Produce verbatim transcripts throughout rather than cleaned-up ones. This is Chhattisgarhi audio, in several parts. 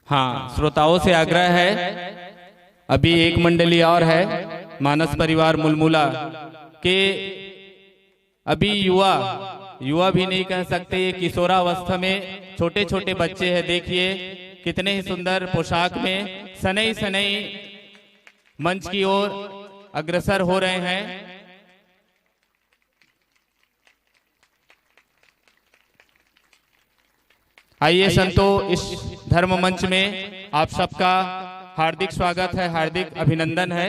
हाँ, श्रोताओं से आग्रह है, अभी एक मंडली और है, मानस परिवार मुलमुला के अभी युवा, युवा भी नहीं कह सकते, ये किशोरावस्था में छोटे-छोटे बच्चे हैं। देखिए, कितने ही सुंदर पोशाक में सनई सनई मंच की ओर अग्रसर हो रहे हैं। आइए संतो, इस धर्म मंच में आप सबका हार्दिक स्वागत है, हार्दिक अभिनंदन है।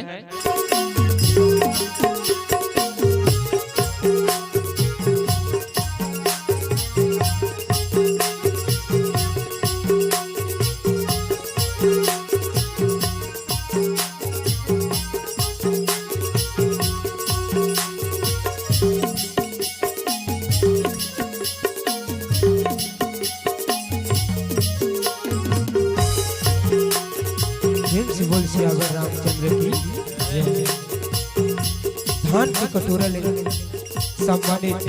प्रेम से बोल सियावर रामचंद्र की जय। धान के कटोरा ले सम्मानित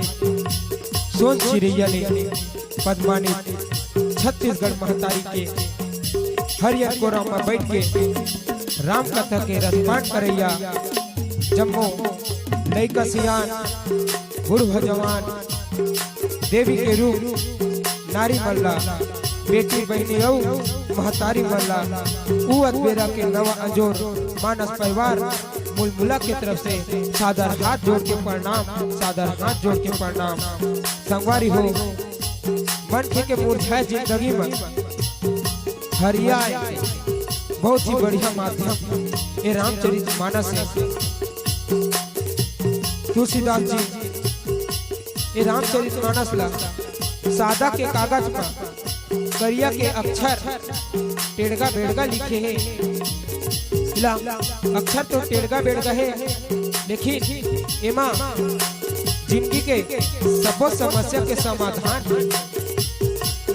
सोन चिरैया ले पदमानित छत्तीसगढ़ महतारी के हरियर कोरा म बैठ के राम कथा के रसपान करैया जम्मो लइका सियान, बूढ़ जवान, देवी के रूप नारी मन ला, बेटी बहिनी अउ महतारी मन ला, उवत बेरा के नवा अंजोर मानस परिवार मुलमुला के तरफ से सादर हाथ जोड़ के प्रणाम, सादर हाथ जोड़ के प्रणाम। संगवारी हो, मनखे के मुरझाए जिंदगी में हरियाए बहुत ही बढ़िया माध्यम ए रामचरित मानस है। तुलसीदास जी ए रामचरित मानस ला सादा के कागज पर करिया के अक्षर टेड़गा बेड़गा लिखे हे। इला अक्षर तो टेड़गा बेड़गा हे, लेकिन एमा जिंदगी के सबो समस्या के समाधान हे।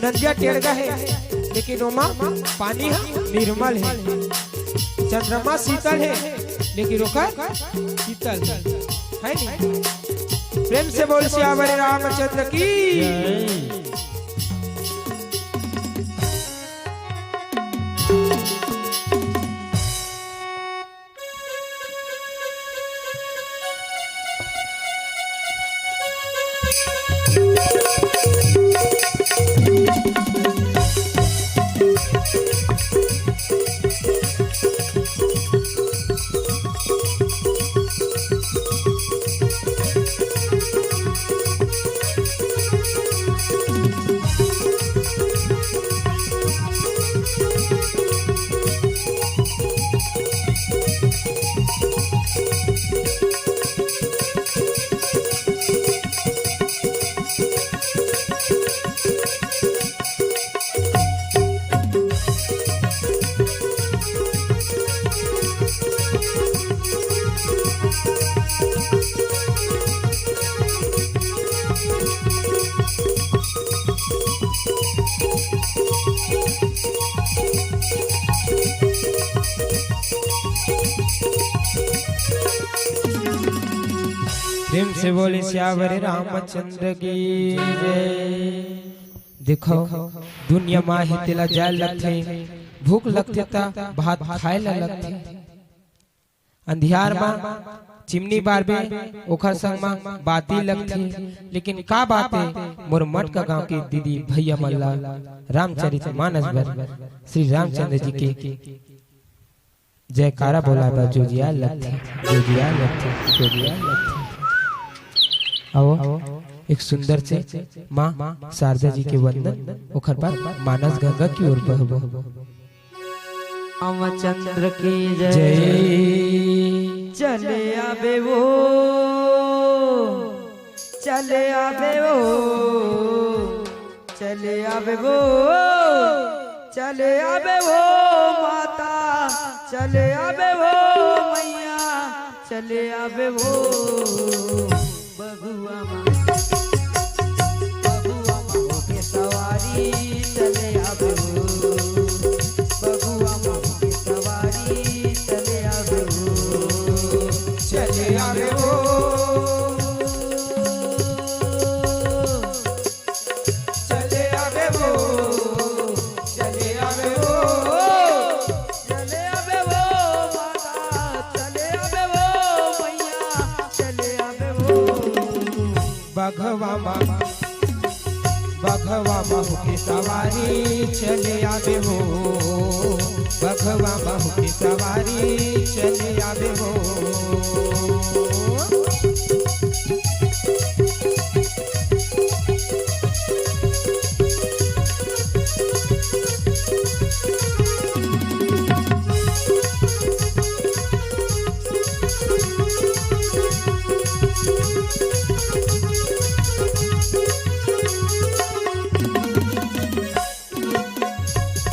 नदिया टेड़गा हे, लेकिन ओमा पानी ह निर्मल हे। चंद्रमा शीतल हे, लेकिन ओकर शीतल हे, है नी? प्रेम से बोल सियावर रामचंद्र की। प्रेम से बोले सियावर रामचंद्र की जय। देखो, दुनिया मा हे तेला जाए लगथे, भूख लगथे त भात खाए ला लगथे। अंधियार मा चिमनी बारबे, ओखर संग मा बाती लगथे, लेकिन का बात हे, मोर मटका गांव के दीदी भैया मन ला रामचरित मानस बर श्री रामचंद्र जी के जयकारा बोलाए बर जोजिया लगथे, जोजिया लगथे, जोजिया लगथे। आओ, एक सुंदर से माँ शारदा जी के वंदन, ओखर बाद मानस गंगा की ओर बहबो। रामचंद्र की जय। जय। चले आबे वो, चले आबे वो, चले आबे वो, चले आबे वो माता, चले आबे वो मैया, चले आबे वो बगुआ माँ। बगुआ माँ होके सवारी चले आबे हो। बगुआ माँ होके सवारी चले आबे हो। चले आबे हो। चले आबे हो। चले आबे हो। बघवा मा, बघवा महू के सवारी चले आबे हो, बघवा महू के सवारी चले आबे हो।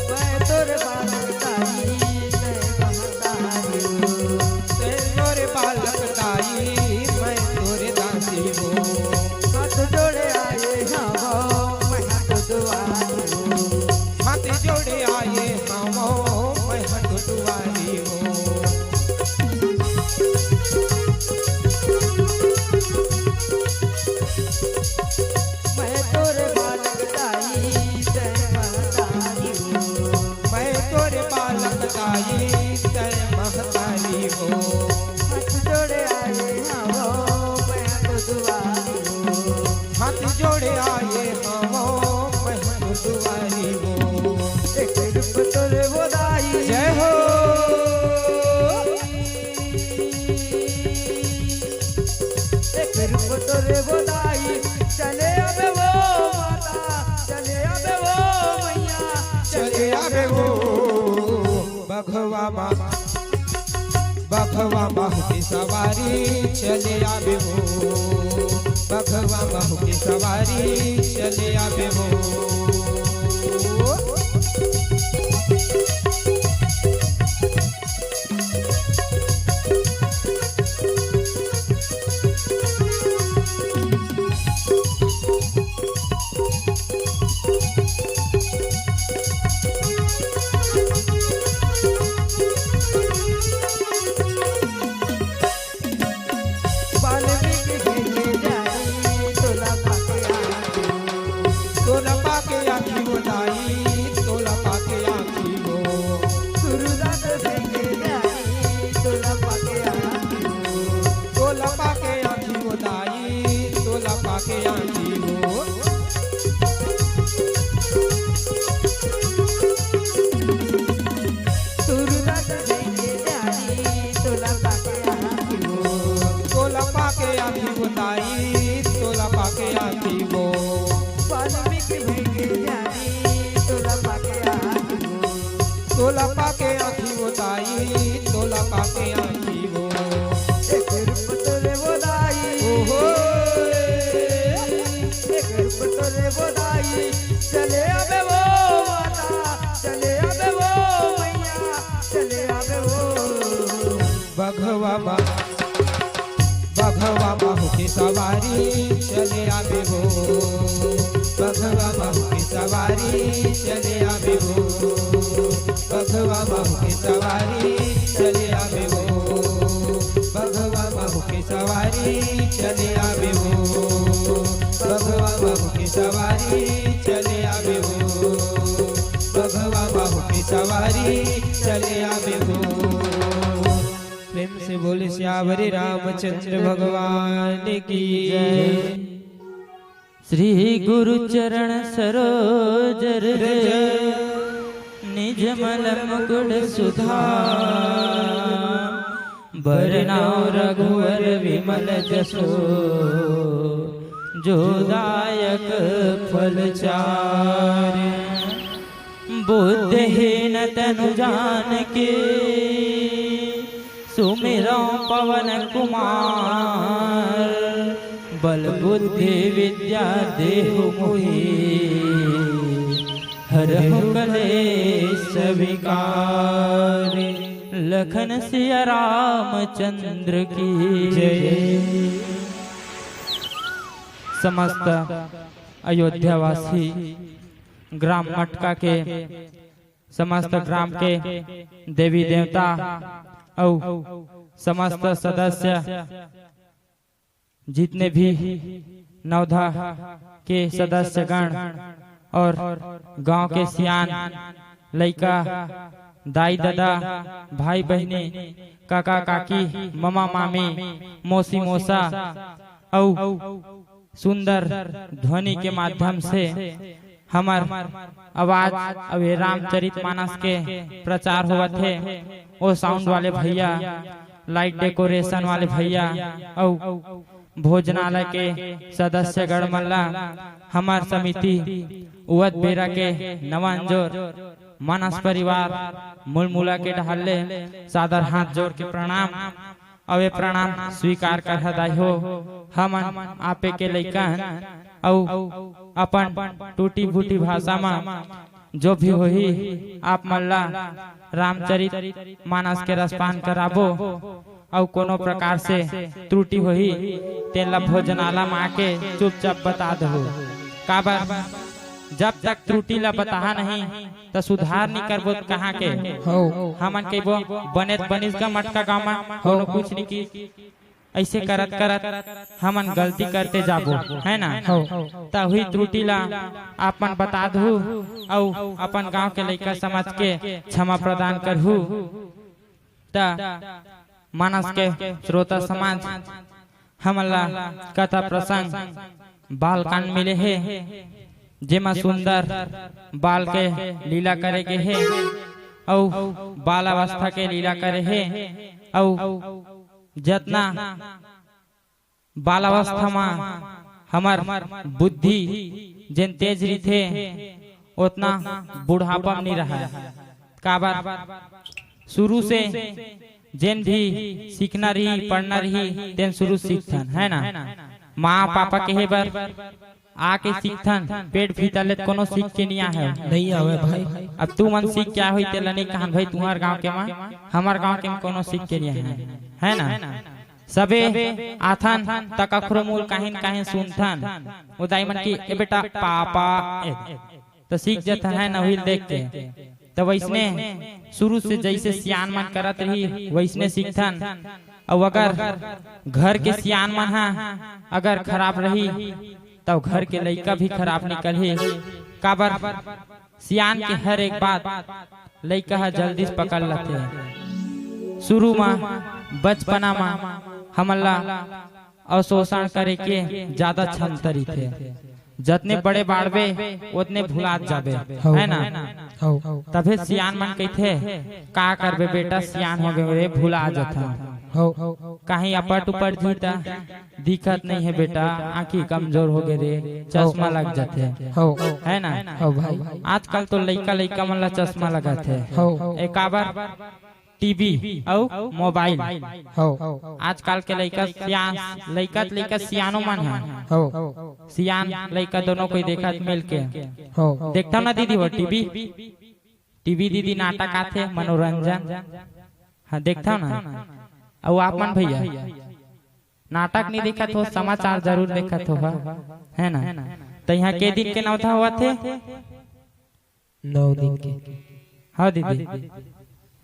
मैं तोर बालक दाई, मैं महतारी हूँ। तैं मोर बालक दाई, मैं तोर दासी हूँ। हाथ जोड़े आए हवँ, मैं हाथ दुआरी हूँ। हाथ जोड़े आए हवँ, मैं हाथ दुआरी हूँ। मैं तोर बालक दाई, तैं महतारी हूँ। मैं तोर बालक दाई, तैं महतारी हूँ। हाथ जोड़े आए हवँ, मैं हाथ दुआरी हूँ। हाथ जोड़े आए हवँ, मैं हाथ दुआरी हूँ। एक रूप तोर वो दाई। जय हो। एक रूप तोर वो दाई, चले आबे वो माता, चले आबे वो मैया, चले आबे वो। बघवा मा, बघवा महू के सवारी चले आबे वो, बघवा महू के सवारी चले आबे वो। वाल्मीकि जी के जाई, तोला पाके आँखी। तोला पाके आँखी वो दाई, तोला पाके आँखी वो। सूरदास जी के जाई, तोला पाके आँखी वो। तोला पाके आँखी वो दाई, तोला पाके आँखी वो। सूरदास जी के जाई, तोला पाके आँखी वो। तोला पाके आँखी वो दाई, तोला पाके आँखी वो। वाल्मीकि जी के जाई, तोला पाके आँखी वो। तोला पाके आँखी वो दाई, तोला पाके आँखी वो। एक रूप तोर वो दाई। ओहो। एक रूप तोर वो दाई। चले आबे वो माता, चले आबे वो मैया, चले आबे वो। बघवा मा, बघवा महू के सवारी चले आबे वो। बघवा महू के सवारी चले आबे वो। बघवा महू के सवारी चले आबे वो। बघवा महू के सवारी चले आबे वो। बघवा महू के सवारी चले आबे वो। बघवा महू के सवारी चले आबे वो। प्रेम से बोले सियावर रामचंद्र भगवान की जय। श्री गुरु चरण सरोज रज, निज मल मुकुट सुधाम। बरनउँ रघुवर विमल जसु, जो दायक फल चारि। बुद्धिहीन तनु जानिके, सुमिरउँ पवन कुमार। बल बुद्धि विद्या देहु मोहि, हरहु कलेस विकार। लखन सिया रामचंद्र की जय। समस्त अयोध्यावासी, ग्राम मटका के समस्त ग्राम के देवी देवता अउ समस्त सदस्य, जितने भी नवधा के सदस्यगण और गांव के सियान, लइका, दाई ददा, भाई बहिनी, काका काकी, ममा मामी, मौसी मौसा अउ सुंदर ध्वनि के माध्यम से हमर आवाज अउ ये रामचरित मानस के प्रचार होवत हे। ओ साउंड वाले भैया, लाइट डेकोरेशन वाले भैया अउ भोजनालय के सदस्यगण मन ला हमर समिति उवत बेरा के नवा अंजोर मानस परिवार मुलमुला के डहर ले सादर हाथ जोड़ के प्रणाम। अउ ये प्रणाम स्वीकार करहा दाई हो। हमन आपे के लइका हन अउ अपन टूटी फूटी भाषा म जो भी होही, आप मन ला रामचरित मानस के रसपान कराबो। अउ कोनो प्रकार से त्रुटि होही, तेन ला भोजनालय म आके चुपचाप बता दहू। काबर, जब तक त्रुटि ला बताहा नहीं, त सुधार नी करबो त कहाँ के? हौ। हमन कहिबो, "बने त बनिस गा मटका गाँव म, हौ। कोनो कुछ नी की।" अइसे करत करत हमन गलती करते जाबो, है ना? हौ। त हुई त्रुटि ला आप मन बता दहू अउ अपन गाँव के लइका समझ के क्षमा प्रदान करहू। त मानस के श्रोता समाज, हमन ला कथा प्रसंग बालकांड मिले हे, जेमा सुंदर बाल के लीला करे गे हे अउ बाल अवस्था के लीला करे हे अउ जतना बाल अवस्था म हमर बुद्धि जेन तेज रहिथे, ओतना बुढ़ापा म नी रहय। काबर, शुरू से जेन भी सीखना रही, पढ़ना रही, तेन शुरू सीखथन, है ना? माँ पापा कहे बर आके सीखथन, पेट भीतर ले त कोनो सीख के नी आहे। नहीं आवे भाई। अब तू मन सीख के आए होही, तेला नी कहन भाई, तुंहर गाँव के म, हमर गाँव के म कोनो सीख के नी आहे, है ना? सबे आथन त कखरो मुँह ल काहीं न काहीं सुनथन, ओ दाई मन की, "ए बेटा, पापा," ए, त सीख जथन, है ना, उही ल देख के। त वइसने शुरू से जइसे सियान मन करत रही, वइसने सीखथन। अउ अगर घर के सियान मन ह अगर खराब रही, त घर के लइका भी खराब निकलही। काबर, सियान के हर एक बात लइका ह जल्दी से पकड़ लथे। शुरू म, बचपना म हमन ला अवशोषण करे के जादा क्षमता रहिथे। जतने बड़े बाढ़बे, ओतने भुलात जाबे, हौ। है ना? हौ। तभे सियान मन कहिथे, "का करबे बेटा, सियान हो गे रे, भुला जथन।" हौ। काहीं अपट उपट जी त दिखत नहीं है बेटा, आँखी कमजोर हो गे रे, चश्मा लग जाथे। हौ। है ना? हौ भाई। आजकल तो लइका लइका मन ला चश्मा लगत हे। हौ। ए काबर? टीवी अउ मोबाइल। हौ। आजकल के लइका सियान, लइका त लइका सियानो मन ह। हौ। सियान लइका दोनों कोई देखत मिल के। हौ। देखथव ना दीदी वो टीवी? टीवी दीदी नाटक आथे, मनोरंजन। हाँ, देखथव ना? अउ आप मन भैया? नाटक नहीं देखत हो, समाचार जरूर देखत हो, हा? है ना? त इहाँ के दिन के नवधा होवत हे? नौ दिन के। हाँ दीदी,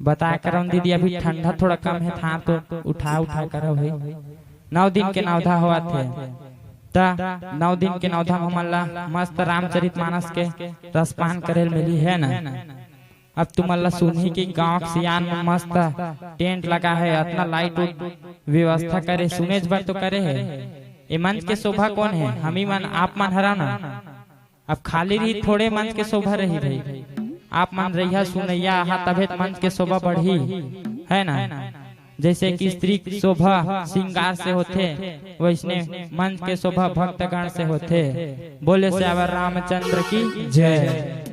बताया करव दीदी, अभी ठंडा थोड़ा कम है, थार तो उठा उठा करव है। नौ दिन के नवधा होवत हे, त नौ दिन के नवधा में हमन ला मस्त रामचरित मानस के रसपान करे ल मिली, है ना? अब तुमन ला सुनही कि गांव के सियान में मस्त टेंट लगा है, अतना लाइट उट व्यवस्था करे, सुनेच बर तो करे है। ए मंच के शोभा कोन है? हमी मन, आप मन हरव ना। अब खाली रही थोड़े मंच के शोभा रही भाई, आप मन रहिया सुनैया आहा तभे त मंच के शोभा बढ़ही, है ना? जैसे कि स्त्री के शोभा श्रृंगार से होथे, वैसने मंच के शोभा भक्तगण से होथे। बोले सियावर रामचंद्र की जय।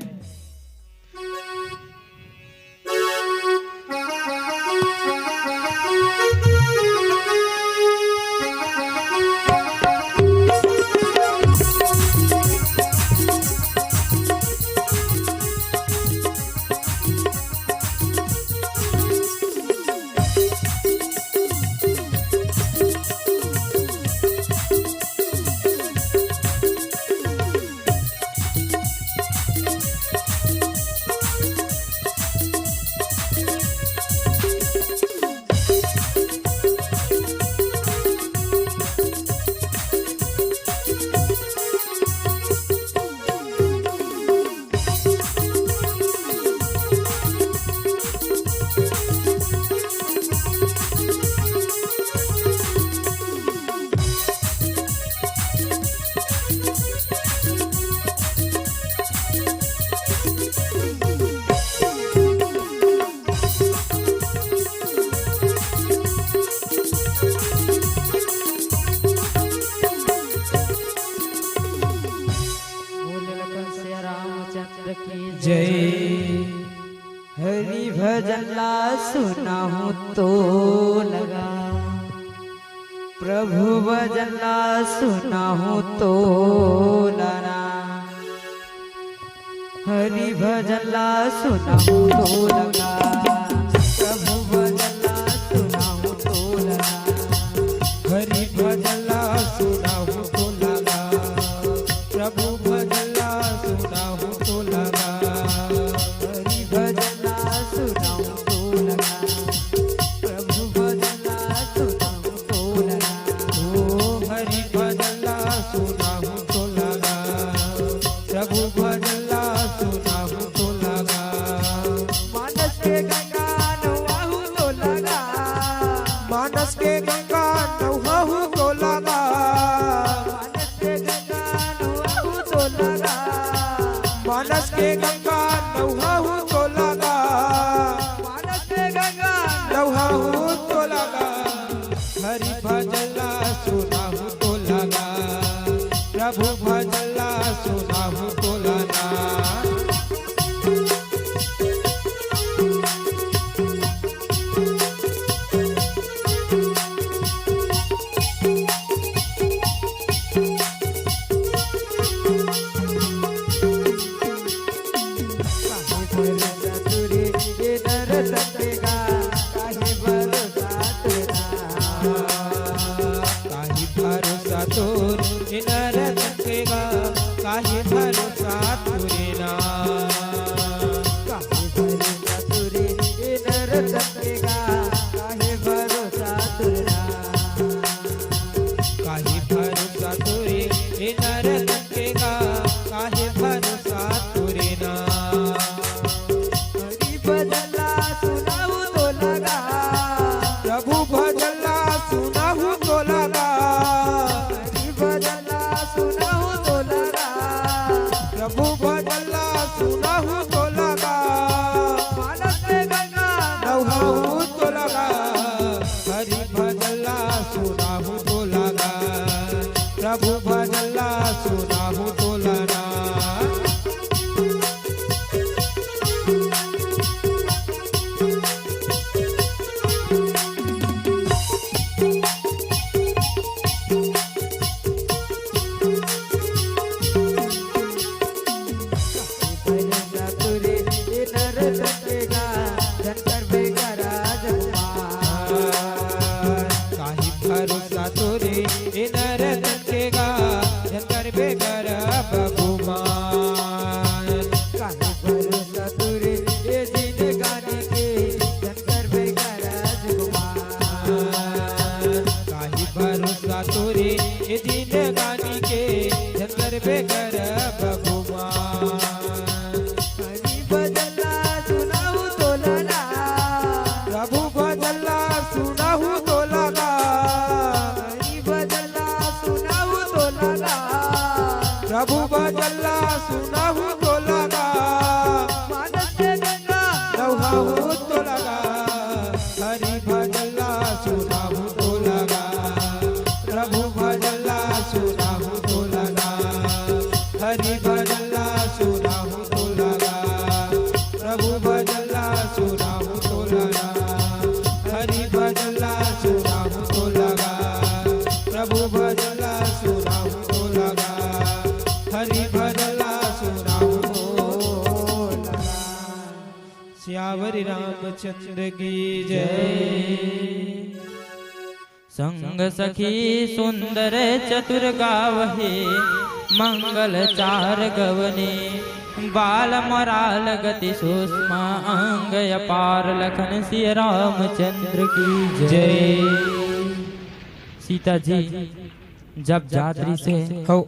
की जय। हरि भजन ला सुनाहूं तो लगा, प्रभु भजन ला सुनाहूं तो लगा। हरि भजन ला सुनाहूं तो लगा, प्रभु भजन ला सुनाहूं तो लगा। हरि भजन ला सुनाहूं तो लगा, प्रभु भजन ला सुनाहूं तो लगा। हरि भजन ला सुनाहूं तो लगा, प्रभु भजन ला सुनाहूं तो लगा। ओ हरि भजन ला सुनाहूं तो लगा, प्रभु भजन ला सुनाहूं तो लगा। मानस के गंगा नहाहूं तो लगा, मानस के गंगा नहाहूं तो लगा। मानस के गंगा नहाहूं तो लगा, मानस के गंगा नहाहूं तो लगा। मानस के गंगा नहाहूं तो लगा। हरि भजन ला सुनाहूं तो लगा, प्रभु भजन ला सुनाहूं तो लगा। काहे भरोसा तोरे, ए नर तंग के गा, काहे भरोसा तोरे ना। काहे भरोसा तोरे, ए नर तंग के गा, काहे भरोसा तोरे ना। काहे भरोसा तोरे, ए नर तंग के गा, काहे भरोसा तोरे ना। काहे भरोसा तोरे, ए नर तंग के गा, काहे भरोसा तोरे ना। हरि भजन ला सुनाहूं तो लगा, प्रभु भजन ला सुनाहूं तो लगा। हरि भजन ला सुनाहूं तो लगा, प्रभु भजन ला सुनाहूं तो लगा। मानस के गंगा नहाहूं तो लगा, हरि भजन ला सुनाहूं तो लगा, प्रभु भजन ला सुनाहूं तो लगा। काहे भरोसा तोरे, ए नर तंग के गा, झन करबे करब गुमान। काहे भरोसा तोरे, ए जिनगानी के, झन करबे करब गुमान। काहे भरोसा तोरे, ए जिनगानी के, झन करबे करब गुमान। हरि भजन ला सुनाहूं तो लगा, प्रभु भजन ला सुनाहूं तो लगा। हरि भजन ला सुनाहूं तो लगा, प्रभु भजन ला सुनाहूं तो लगा। मानस के गंगा नहाहूं तो लगा, हरि भजन ला सुनाहूं तो लगा, प्रभु भजन ला सुनाहूं तो लगा। हरि भजन ला सुनाहूं तो लगा, प्रभु भजन ला सुनाहूं तो लगा। हरि भजन ला सुनाहूं तो लगा, प्रभु भजन ला सुनाहूं तो लगा। हरि भजन ला सुनाहूं तो लगा। सियावर रामचंद्र की जय। संग सखी सुंदर चतुर गावहे, मंगल चार गवने। बाल मराल गति सूक्ष्म, अंग अपार लखन सिय रामचंद्र की जय। जय। सीता जी जब जात रहिसे, हौ।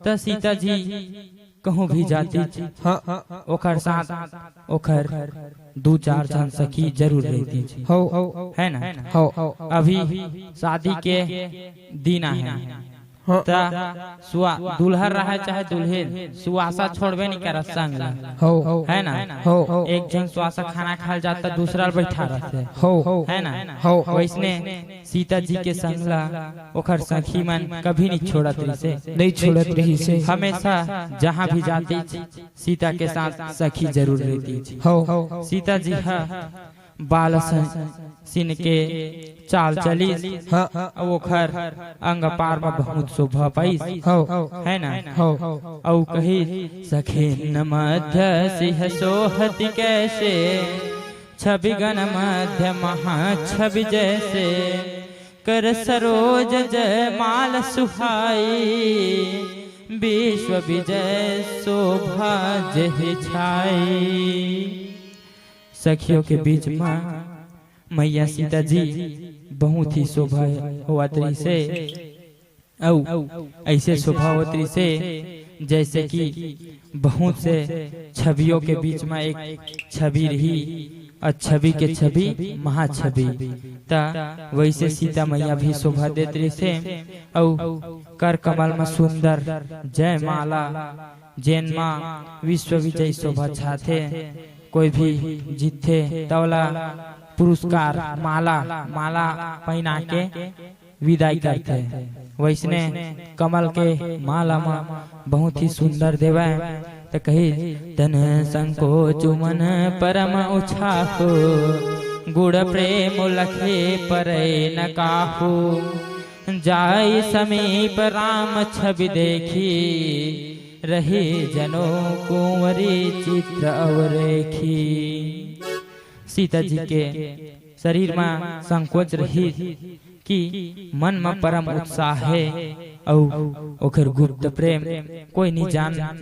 त सीता जी कहूं भी जातिस, हाँ। ओकर साथ ओकर दू चार झन सखी जरूर रहितिस। हौ। है ना? हौ। अभी शादी के दिन आहे, हाँ। त सुआ-, दुल्हर रहय चाहे दुल्हिन, सुवासा छोड़बे नइ करय संग ला। हो। है ना? हो। एक झन सुवासा खाना खाय ल जात त दूसरा ल बइठा रहथे। हो। है ना? हो। वइसने सीता जी के संग ला ओखर सखी मन कभी नइ छोड़त रहिसे। नइ छोड़त रहिसे। हमेशा जहाँ भी जातिच, सीता के साथ सखी जरूर रहितिच। हो। सीता जी ह बाल स-, सिन के चाल चलिस, हाँ। अउ ओखर अंग पार म बहुत शोभा पाइस। हो। है ना? हो। अउ कहिस, सखिन मध्य सिंह सोहति कैसे, छवि गण मध्य महाछवि जैसे, कर सरोज जयमाल सुहाई, विश्व विजय शोभा जहि छाई। सखियों के बीच म मैया सीता जी बहुत ही शोभा होवत रहिसे। अउ अइसे शोभा होत रहिसे, जइसे कि बहुत से छवियों के बीच म एक छवि रही, अउ छवि के छवि महाछवि। त वइसे सीता मैया भी शोभा देत रहिसे। अउ कर कमल म सुंदर जयमाला, जेन म विश्व विजयी शोभा छाथे। कोई भी जीतथे त ओला पुरस्कार, माला, माला पहिना के विदाई करथे। वइसने कमल के माला म बहुत ही सुंदर देवय। त कहिस, "तन संकोच मन परम उछाहु, गुण प्रेम लखे परय न काहू। जाय समीप राम छवि देखी, रहे जनो कुंवरी चित्र अवरेखी।" सीता जी के शरीर म संकोच रहिस कि मन म परम उत्साह हे, अउ ओखर गुप्त प्रेम कोई नइ जान,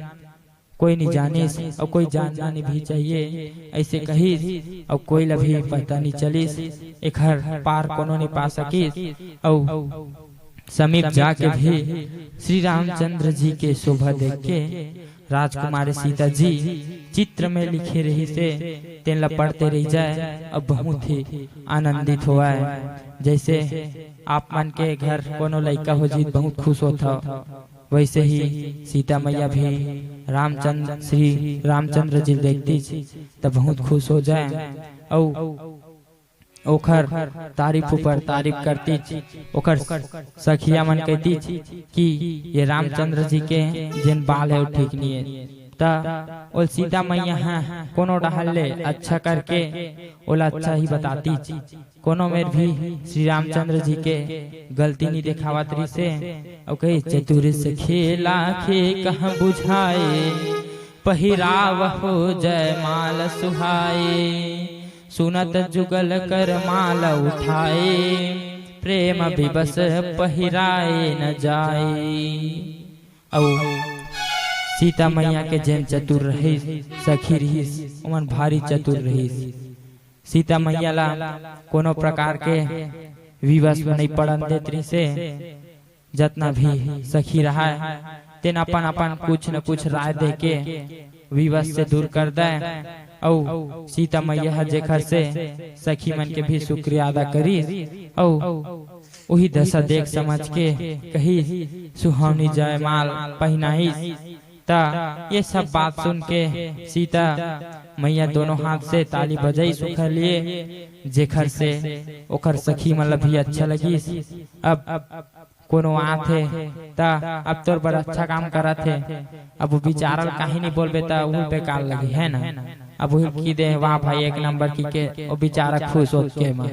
कोई नइ जानिस, अउ कोई जानना नइ भी चाहिए, अइसे कहिस, अउ कोई ला भी पता नइ चलिस, एखर पार कोनो नइ पा सकिस। अउ समीप जाके भी श्री रामचंद्र जी के शोभा देख के राजकुमारी सीता जी चित्र में लिखे रहिसे, तेन ला पढ़ते रहि जाय, अउ बहुत ही आनंदित होवय। जइसे आप मन के घर कोनो लइका हो जी त बहुत खुश होथव, वइसे ही सीता मैया भी रामचंद्र, श्री रामचंद्र जी ल देखतिस त बहुत खुश हो जाय। अउ ओखर तारीफ ऊपर तारीफ करतिस। ओखर सखिया मन कहितिस कि ये रामचंद्र जी के जेन बाल हे, वो ठीक नइ हे। त ओला सीता मैया ह कोनो डहर ले अच्छा करके ओला अच्छा ही बतातिस। कोनो मेर भी श्री रामचंद्र जी के गलती नइ देखावत रहिसे। अउ कहिस, "चतुर सखी लाखे कह बुझाए, पहिरावहु जयमाल सुहाए। सुनत जुगल कर माल उठाए, प्रेम विवश पहिराए न जाए।" अउ सीता मैया के जेन चतुर रहिस, सखी रहिस, ओमन भारी चतुर रहिस। सीता मैया ला कोनो प्रकार के विवश म नइ पड़न देत रहिसे। जतना भी सखी रहय, तेन अपन-अपन कुछ न कुछ राय देके विवश से दूर कर दय। अउ सीता मैया ह जेखर से सखी मन के भी शुक्रिया अदा करिस, अउ उही दशा देख समझ के कहिस, सुहावनी जयमाल पहिनाइस। त ये सब बात सुन के सीता मैया दोनों हाथ से ताली बजाइस ओखर लिए, जेखर से ओखर सखी मन ल भी अच्छा लगिस। अब कोनो आथे त अब तोर बर अच्छा काम करत हे, अब वो बेचारा ल काहे नइ बोलबे त वो बेकार लगी, है ना? अब वो की दे, "वाह भाई, एक नंबर," की के वो बेचारा खुश होत के म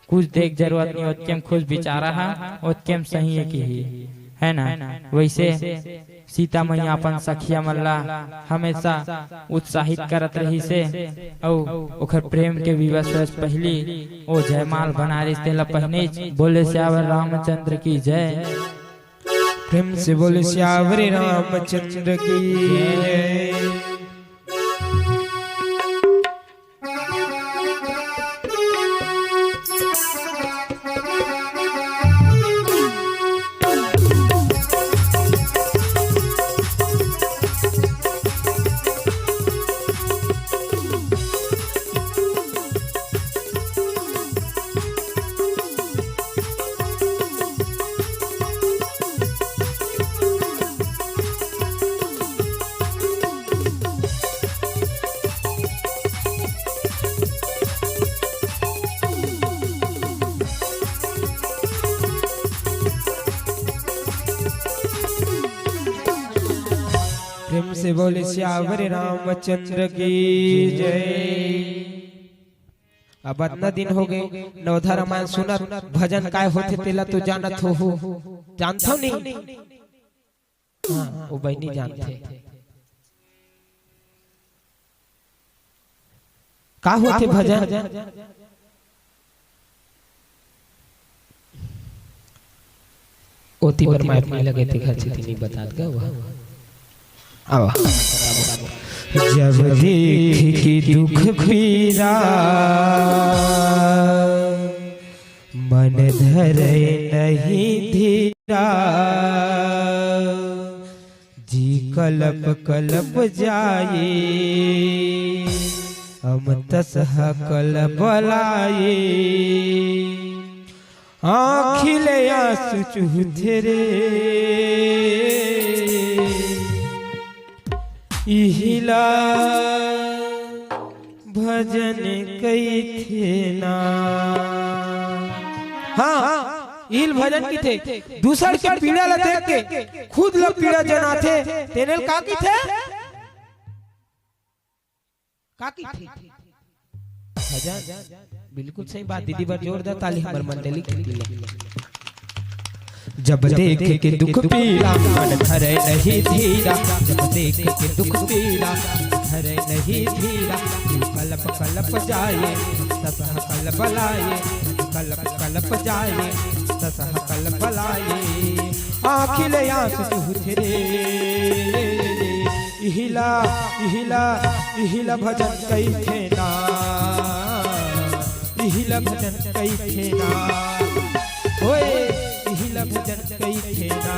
कुछ देख जरूरत नइ, ओतके म खुश बेचारा ह, ओतके म सही हे कि ही, है ना? वइसे सीता मैया अपन सखिया मन ला हमेशा उत्साहित करत रहिसे, अउ ओखर प्रेम के विवश होए से पहिली ओ जयमाल बनारिस, तेला पहिनेच। बोले सियावर रामचंद्र की जय। प्रेम से बोले सियावर रामचंद्र की जय। बोले सियावर रामचंद्र की जय। अब अतना दिन हो गए नवधा रामायण सुनत, भजन काय होथे तेला तो जानत हो, हो जानथव नहीं? हाँ, वो बहिनी जानथे। का होथे भजन? ओती बर माइक नहीं लगे, ते घर से नहीं बतात गा वह। आवा। जब देख के दुख पीरा, मन धरे नहीं धीरा, जी कलप कलप जाए, अमतस ह कलबलाए। आँखी ले आंसू चुहथे रे, इहिला भजन कहिथे ना। हाँ, इहिल भजन कहिथे। दूसर के पीड़ा ला देख के खुद ला पीड़ा जनाथे, तेने ल का कहिथे? का कहिथे? भजन। बिल्कुल सही बात दीदी, बर जोरदार ताली हमर मंडली के लिए। जब देख के दुख पीरा, मन धरे नहीं धीरा। जब देख के दुख पीरा, मन धरे नहीं धीरा। कलप कलप जाए, तसह कलबलाए। कलप कलप जाए, तसह कलबलाए। आँखी ले आंसू चुहथे रे। इहिला, इहिला, इहिला भजन कहिथे ना। इहिला भजन कहिथे ना। ओए, इहिला भजन कहिथे ना।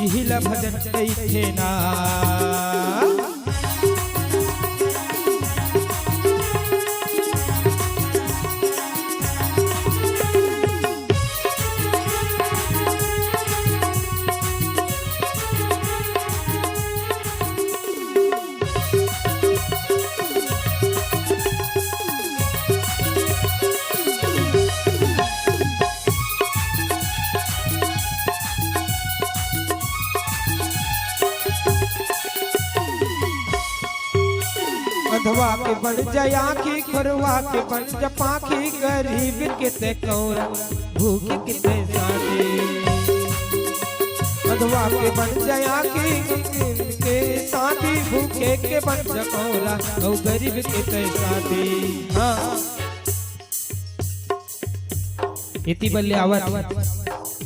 इहिला भजन कहिथे ना। अंधवा के बन जा आँखी, खोरवा के बन जा पाँखी, गरीब के ते कौरा, भूखे के ते साथी। अंधवा के बन जा आँखी, के साथी, भूखे के बन जा कौरा, अउ गरीब के ते साथी। हाँ। एती बर ले आवत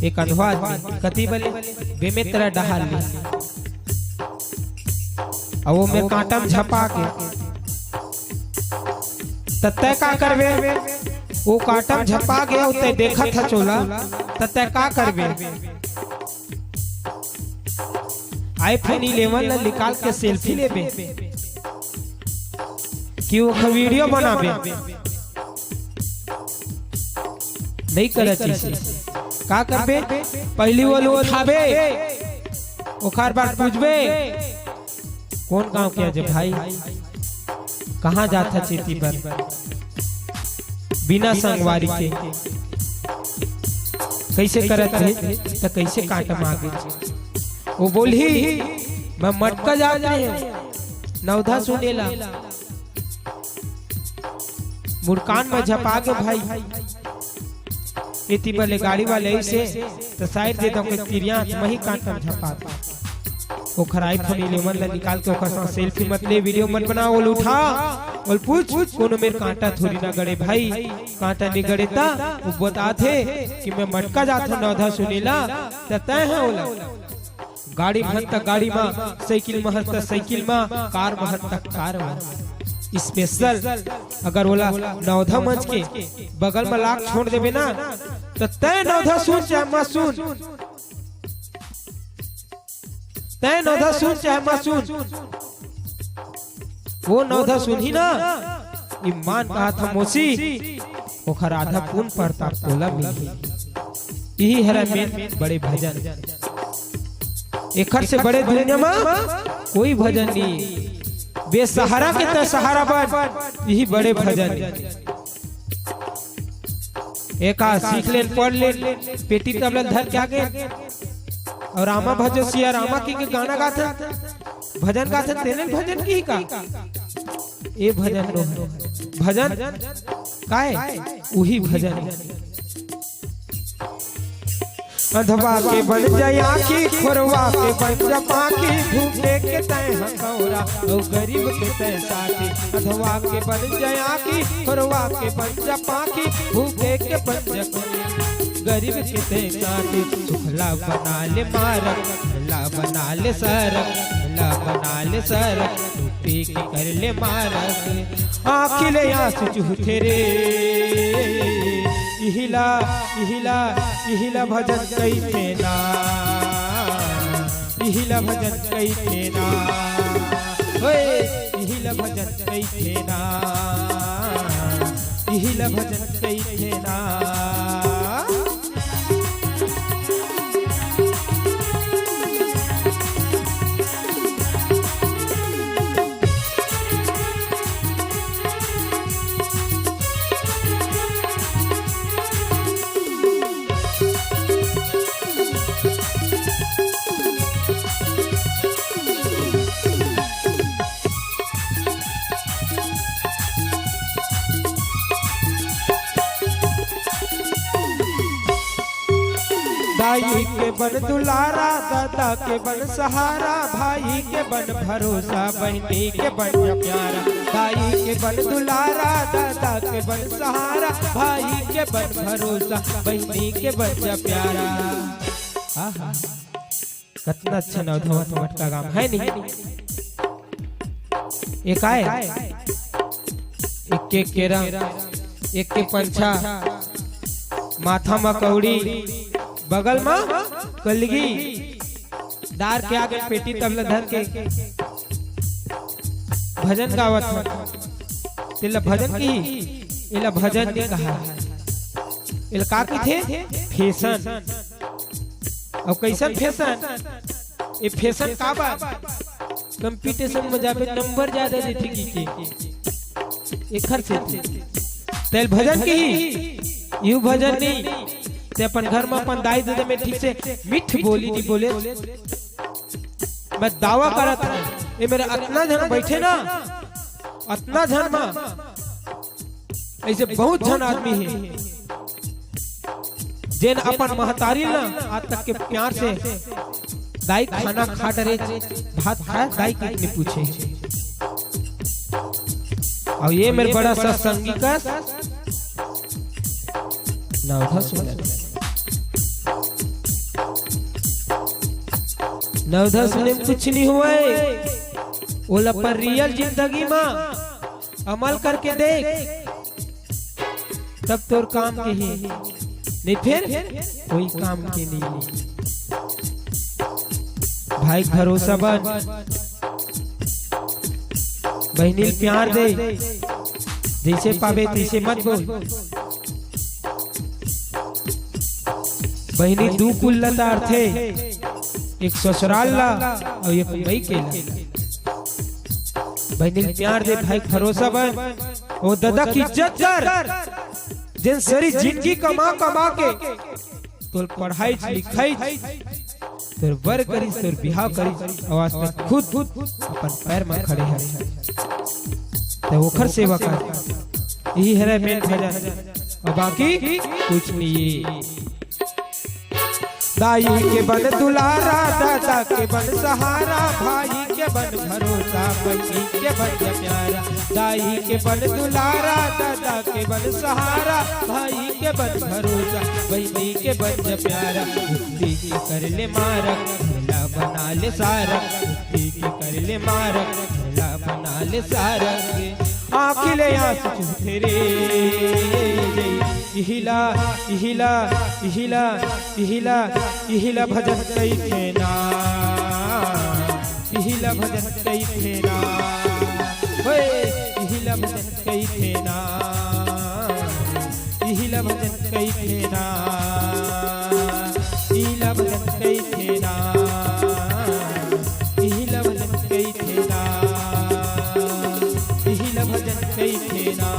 एक अंधवा आदमी, कती बर ले? बेमेतरा डहार ले। अउ वो मेर कांटा म झपा के, त तैं का करबे? वो कांटा म झपा के, अउ तैं देखत हच ओला, त तैं का करबे? iPhone eleven ला निकाल के selfie लेबे कि ओखर video बनाबे? नहीं करत अइसे। का करबे? पहिली वो ला उठाबे, ओखर बाद पूछबे, "कौन गांव के हच भाई? कहाँ जात हच एती बर बिना संगवारी के?" कइसे करत हे, त कइसे कांटा म आगे? वो बोलही, "मैं मटका जात रहेंव नवधा सुने ला।" मुड़कान म झपा गे भाई। एती बर ले गाड़ी वाले अइसे, त side दे दंव के तिरिया, त मही कांटा म झपा दे। ओखर iPhone eleven ला निकाल के ओखर साथ selfie मत ले, video मत बना, ओला उठा, ओला पूछ, कोनो मेर कांटा थोड़ी ना गड़े भाई, कांटा नइ गड़े त वो बताथे कि मैं मटका जाथंव नवधा सुने ला, त तैं ह ओला गाड़ी म हस त गाड़ी म, साइकिल म हस त साइकिल म, कार म हस त कार म। Special अगर ओला नवधा मंच के बगल म लाके छोड़ देबे ना, त तैं नवधा सुन चाहे मत सुन, तैं नवधा सुन चाहे मत सुन, वो नवधा सुनही ना, ईमान कहत हंव मौसी, ओखर आधा पुन परताप तोला मिलही। इही हरय main बड़े भजन। एखर से बड़े दुनिया म कोई भजन नइ। बेसहारा के तैं सहारा बन, इही बड़े भजन। एका सीख लेन, पढ़ लेन, पेटी तबला धर के आगे। अउ रामा भजो सिया रामा कहिके गाना गाथन, भजन गाथन, तेने भजन कही का? ए भजन नो, भजन काय? उही भजन। अधवा के बन जा आँखी, खोरवा के बन जा पाखी, भूखे के तैं हकौरा, अउ गरीब के तैं साथी। अधवा के बन जा आँखी, खोरवा के बन जा पाखी, भूखे के बन जा, गरीब के तैं साथी। सुखला बना ले मारक, ला बना ले सरक, ला बना ले सरक, टूटी के कर ले मारक। आँखी ले आँसू चूहथे रे, इहिला, इहिला, इहिला भजन कहिथे ना, इहिला भजन कहिथे ना, ओए, इहिला भजन कहिथे ना, इहिला भजन कहिथे ना। दाई के बन दुलारा, दादा के बन सहारा, भाई के बन भरोसा, बहिनी के बन प्यारा। दाई के बन दुलारा, दादा के बन सहारा, भाई के बन भरोसा, बहिनी के बन प्यारा। आहा, कतना अच्छा नवधवा मटका गाम हे नहीं? ए काय? एक के केरा, एक के पंछा, माथा म कौड़ी, बगल म कलगी, डार के आगे पेटी तबला धर के भजन गावत हे। तेला भजन कही, एला भजन नहीं कहा। एला का कहिथे? फैशन। अउ कइसन फैशन? ए फैशन काबर? कंपटीशन में जाबे, नंबर ज्यादा देथे कहिके, एखर सेती। तेला भजन कही, यू भजन नहीं। ते अपन घर में अपन दाई ददा में ठीक से मीठ बोली नहीं बोले। मैं दावा करत हूँ, ये मेरे अतना झन बैठे ना, अतना झन मा अइसे बहुत झन आदमी हे, जेन अपन महतारी ला आज तक के प्यार से, "दाई खाना खा डरे, भात खाए दाई?" कहिके नइ पूछे। अउ ये मेर बड़ा सत्संगी कस नवधा सुने, नवधा सुने में कुछ नहीं हुआ है। ओला अपन रियल जिंदगी मा अमल करके देख, तब तोर काम के हे, नहीं फेर कोई काम के नहीं। भाई भरोसा बन, बहिनी ल प्यार दे, जइसे पाबे तइसे मत बोल। बहिनी दू कुल ल तारथे, एक ससुराल ला अउ एक मइके ला। बहिनी ल प्यार दे, भाई भरोसा बन, ओ ददा के इज्जत कर, जेन सरी जिंदगी कमा कमा के तोर पढ़ाई लिखाई, तोर बर करिस, तोर बिहाव करिस, अउ आज तक खुद अपन पैर म खड़े हे। त ओखर सेवा कर, यही हरे मेन भजन, अउ बाकी कुछ नहीं। दाई के बन दुलारा, दादा के बन सहारा, भाई के बन भरोसा, बहिनी के बन प्यारा। दाई के बन दुलारा, दादा के बन सहारा, भाई के बन भरोसा, बहिनी के बन प्यारा। बुद्धि के कर ले मारक, भला बना ले सारक। बुद्धि के कर ले मारक, भला बना ले सारक। आँखी ले आँसू चूहथे रे, इहिला, इहिला, इहिला, इहिला, इहिला भजन कहिथे ना, इहिला भजन कहिथे ना, होए, इहिला भजन कहिथे ना, इहिला भजन कहिथे ना, इहिला भजन कहिथे ना, इहिला भजन कहिथे ना, इहिला भजन कहिथे ना,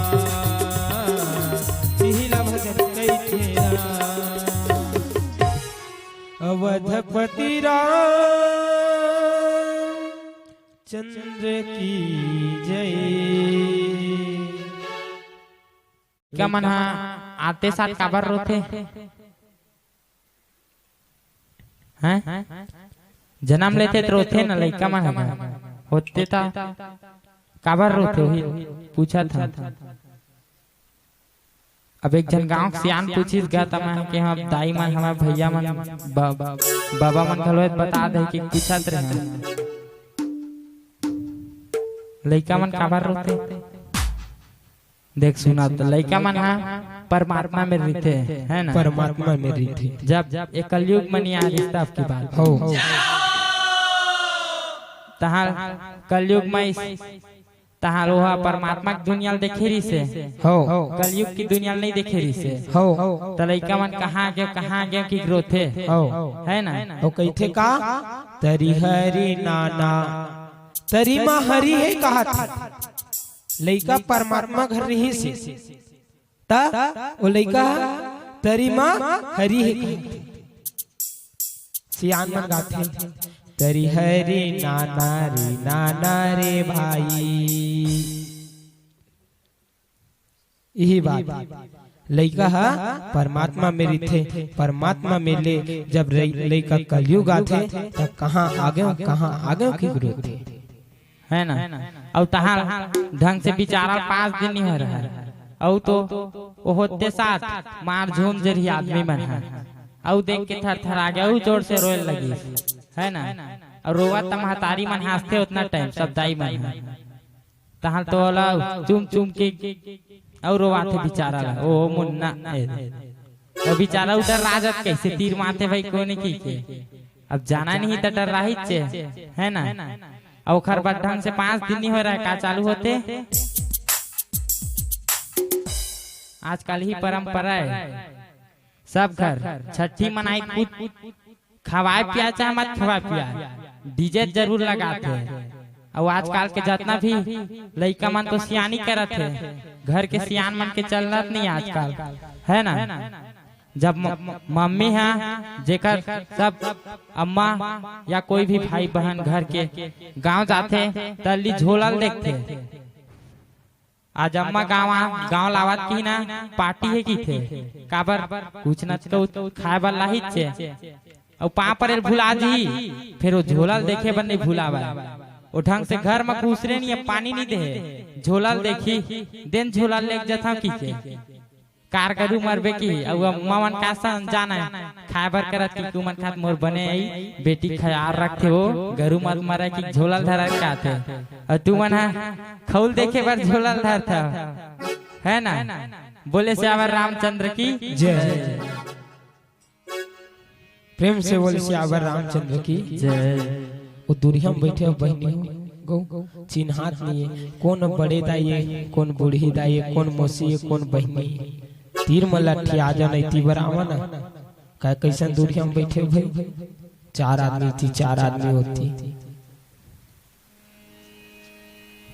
इहिला भजन कहिथे ना। अवध अवधपति रामचंद्र की जय। लइका मन ह आते साथ काबर रोथे? हैं? जनम लेथे त रोथे न लइका मन ह, होथे त काबर रोथे, ओही पूछत हन। अब एक झन गांव के सियान पूछिस गा, त मैं के हम दाई मन, हमर भैया मन, ब-, बाबा मन घलो बता दे कि पूछत रहे। लइका मन काबर रोथे? देख सुना, त लइका मन ह परमात्मा में रहिथे, है ना? परमात्मा में रहिथे। जब ये कलयुग में नहीं आ रिश्ता आपकी बात हो। तहां कलयुग में इस, तहां ओहा परमात्मा की दुनिया ल देखे रिसे। हो। कलयुग की दुनिया ल नहीं देखे रिसे। हो। त लइका मन कहां गे, कहां गे कि रोथे। हो। है ना? ओ कहिथे का? तरी हरी नाना, तरी मा हरी हे कहाथे। लइका परमात्मा घर रिहिसे। त ओ लइका ह तरी मा हरी हे कहाथे। सियान मन गाथे, तरी हरी नाना रे, नाना रे भाई। यही बात, लइका ह परमात्मा में रहिथे, परमात्मा में ले जब रइ-, लइका कलयुग आथे, तब कहां आगेंव, कहां आगेंव कि रोथे। है ना? अउ तहां ढंग से बिचारा पांच दिन नहीं हो रहा है। अउ तो ओ होते साथ मार झूम जरी आदमी मन है। अउ देख के थर थर आ गया, अउ जोर से रोए लगी। है ना? अउ रोवा त महतारी मन हंसथे उतना टाइम, सब दाई मन है। तहां तो ओला चुम चुम के अउ रोवाथे बिचारा ला। ओ मुन्ना, ए, त बिचारा उधर राजत कैसे तीर मारथे भाई, कोने की के। अब जाना नहीं त डर रही चे, है ना? अउ ओखर बाद ढंग से पांच दिन नहीं हो रहा है, का चालू होथे? आजकल ही परंपरा है, सब घर छठी मनाई, कुछ खवाए पिया चाहे मत खवाए पिया, डीजे जरूर लगाथे। अउ आजकल के जतना भी लइका मन तो सियानी करत हे, घर के सियान मन के चलत नहीं आजकल, है ना? जब म-, मम्मी ह जेकर सब अम्मा या कोई भी भाई बहन घर के गांव जाथे, त ली झोला ल देखथे। आज अम्मा गांव आ, गांव लावत की ना पार्टी हे किथे, काबर कुछ न कुछ खाए बर लाहिच हे। अउ पांव परे ल भुला जी, फेर ओ झोला ल देखे बर नहीं भुलावय। ओ ढंग से घर म घुसरे नहीं, अब पानी नहीं देहे, झोला ल देखी, देन झोला ल लेके जथंव किथे। कार गरू मरबे की, अउ अम्मा मन का सन जाना, खाए बर करत की, कुमन खात मोर बने आई, बेटी ख्याल रखथे ओ, गरू मत मरे कि झोला ल धरत का आथे। अउ तुमन ह खउल देखे बर झोला ल धरथव, है ना? बोले सियावर रामचंद्र की जय। प्रेम से बोल सियावर रामचंद्र की जय। ओ दुरिहा म बइठे हो बहिनी हो, गो चिन्हात नहीं हे, कोन बड़े दाई हे, कोन बूढ़ी दाई हे, कोन मौसी हे, कोन बहिनी हे। तीर म लट्ठी आ जाओ, नहीं तीबर आवा ना। काय कइसन दुरिहा म बइठे हो भाई? चार आदमी थी, चार आदमी होती।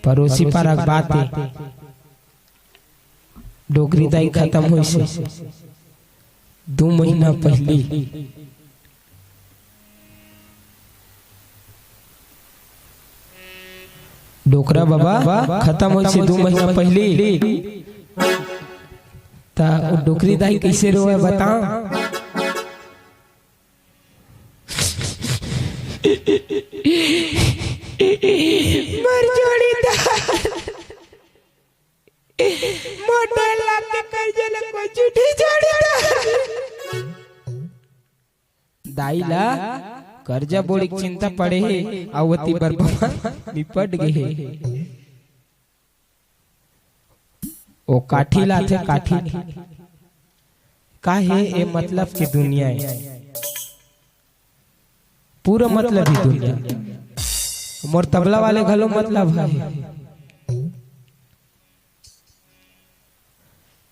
परोसी पारा के बात हे, डोकरी दाई खतम होइस हे दू महीना पहिली। डोकरा बबा खतम होइस हे दू महीना पहिली। त ओ डोकरी दाई कइसे रोवय बताओ? मोर जोड़ीदार, मोर डर लाग के करजा ल कोई झूठी जोड़ीदार। दाई ला करजा बोड़ी के चिंता पड़े हे, अउ ओती बर बबा निपट गे हे। ओ काठी लाथे, काठी। का हे ए मतलब के दुनिया हे? पूरा मतलब ही दुनिया। मोर तबला वाले घलो मतलब हे।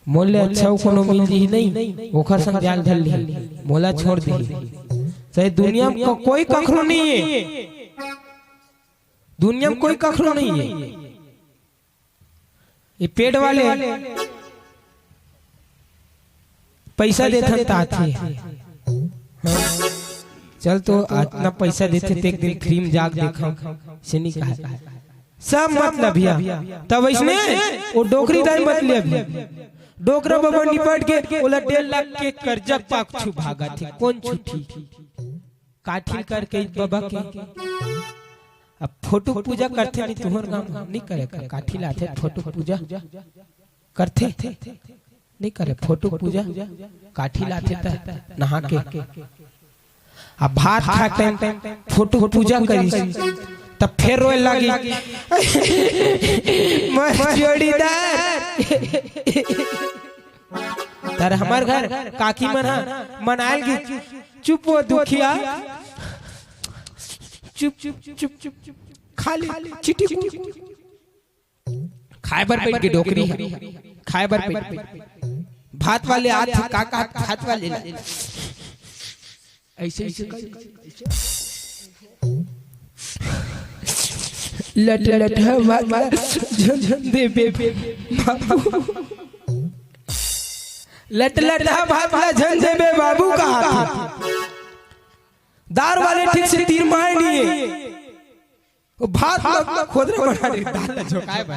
मोर ले अच्छा अउ कोनो मिल जही नहीं, ओखर संग जाल धर लिही, मोला छोड़ दिही। चाहे दुनिया म को-, कोई कखरो नहीं हे, दुनिया म कोई कखरो नहीं हे। ये पेड़ वाले पैसा देथन त आथे। हाँ। चल तो अतना पैसा देथे ते एक दिन फ्री में जाके देखव, से नहीं कहा। सब मतलब भैया, तब इसने वो डोकरी दाई मतलब डोकरा बाबा निपट के ओला डेढ़ लाख के कर्जा पाछू भागत हे। कौन छुट्टी? काठिल करके बबा के। अब फोटो पूजा करथे नहीं, तुहर गाँव नहीं करे का? काठिल आथे फोटो पूजा करथे नहीं करे? फोटो पूजा काठिल आथे त नहा के अब भात खा के फोटो पूजा करिस, तब फेर रोए लागी। मर जोड़ीदार। तर हमर घर काकी मन ह मनायल गी, चुप वो दुखिया, चुप चुप चुप चुप चुप, खाली चिटी कुटी। खाए बर बैठ के डोकरी ह, खाए बर बैठ के। भात वाले आत हे, का का भात वाले ला। ऐसे ऐसे कर, लट लट ह भात ला झन झन देबे बाबू। लट लट ह भात ला झन देबे बाबू कहा। दार वाले ठीक से तीर माय नहीं हे। वो भात ला खोदरा बना दे, दाल ला झोंकाए बर।